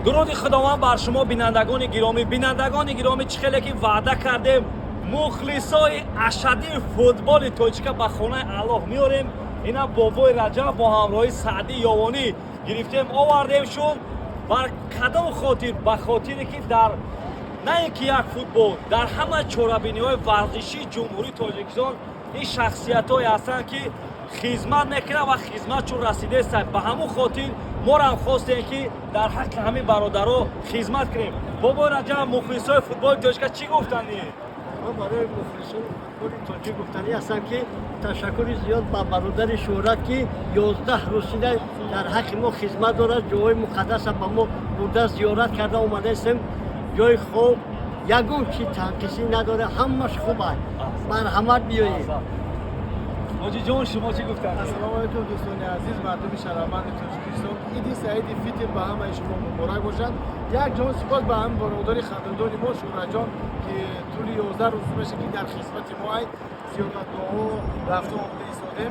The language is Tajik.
Дуруди Худованд бар шумо, бинандагони гиромӣ. Бинандагони гиромӣ, чӣ хеле ки ваъда кардем, мухлисои ашаддии футболи тоҷика ба хонаи Аллоҳ меорем. Ина бобои Раҷаб бо ҳамроҳи Саъдӣ Ёвонӣ гирифтем, овардем шун. Бар кадом хотир? Ба хотире ки дар на ин ки як футбол, дар ҳама чорабиниҳои варзишии Ҷумҳурии Тоҷикистон ин шахсиятҳое ҳастанд, ки хизмат мекунанд ва хизматшон расидааст. Ба ҳамон хотир морам хостем, ки дар ҳаққи ҳамин бародаро хизмат кунем. Бобои Раҷаб, мухлисои футболи тоҷика чӣ гуфтанӣ? Ман барои мухлисони футболи тоҷик гуфтанӣ ҳастам, ки ташаккури зиёд ба бародари Шӯҳрат, ки 11 рӯз шуда дар ҳаққи мо хизмат дорад. Ҷойҳои муқаддаса ба мо бурда, зиёрат карда омадаистем. Ҷои хоб, ягон чи танқисӣ надорад, ҳамаш хуб аст. Марҳамат, биёед. Ҳоҷиҷон, шумо чӣ гуфтанӣ? Ассалому алайкум, дӯстони азиз, мардуми шарафманди Тоҷикистон! Иди саиди Фитр ба ҳамаи шумо муборак бошад. Як ҷон сипос ба ҳамин бародари қадрдони мо Шӯҳратҷон, ки тӯли 11 рӯз меша, ки дар хизмати мо ай, зиёратгоҳҳо рафта омада истодем.